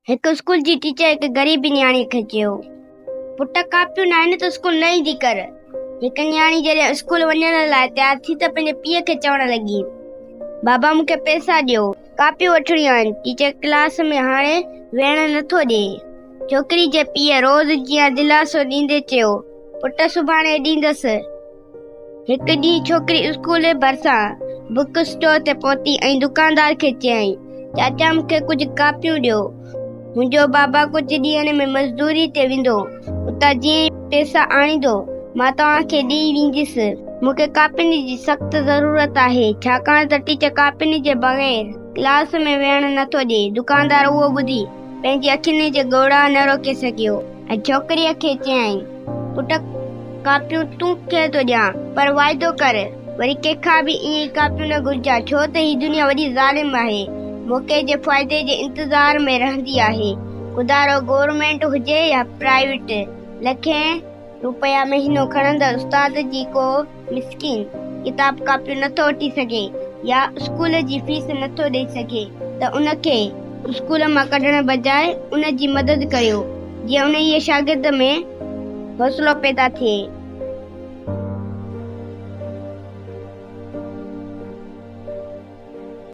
هڪ اسڪول جي ٽيچر هڪ غريب نياڻي کي چيو، پٽ ڪاپيون ناهن ته اسڪول نه ايندي ڪر. هڪ نياڻي جڏهن اسڪول وڃڻ لاء تيار ٿي ته پنهنجي پيء کي چوڻ لڳي، بابا مون کي پئسا ڏيو، ڪاپيون وٺڻيون آهن، ٽيچر ڪلاس ۾ هاڻي ويهڻ نٿو ڏئي. ڇوڪري جي پيء روز جيان دلاسو ڏيندي چيو، پٽ سڀاڻي ڏيندس. هڪ ڏينهن ڇوڪري اسڪول ڀرسان بڪ اسٽور تي پهتي ۽ دڪاندار کي چيائين، چاچا مون کي ڪجهه ڪاپيون ڏيو. منهنجو بابا ڪجهه ڏينهن ۾ مزدوري تي ويندو، اتان جيئن ئي پئسا آڻيندو، مان توهان کي ڏئي وينديس. مون کي ڪاپين جي سخت ضرورت آهي، ڇاڪاڻ ته ٽيچر ڪاپين جي بغير ڪلاس ۾ ويهڻ نٿو ڏئي. دڪاندار اهو ٻڌي پنهنجي اکين جي ڳوڙها نه روڪي سگهيو ۽ ڇوڪريء کي چيائين، پٽ ڪاپيون تون کي ٿو ڏيان، پر واعدو ڪر، وري ڪنهن کان به ائين ئي ڪاپيون نه گهرجان، ڇو ته هي دنيا وڏي ظالم آهي، موقعي جي فائدي جي انتظار ۾ رهندي آهي. خدارو گورنمينٽ هجي يا پرائيويٽ، لکين روپيا مهينو کڻندڙ استاد جي ڪو مسڪين ڪتاب ڪاپيون نٿو وٺي سگهي يا اسڪول جي فيس نٿو ڏئي سگهي ته ان کي اسڪول مان ڪڍڻ بجاء ان جي مدد ڪريو جيئن انهيء شاگرد ۾ حوصلو پيدا ٿئي.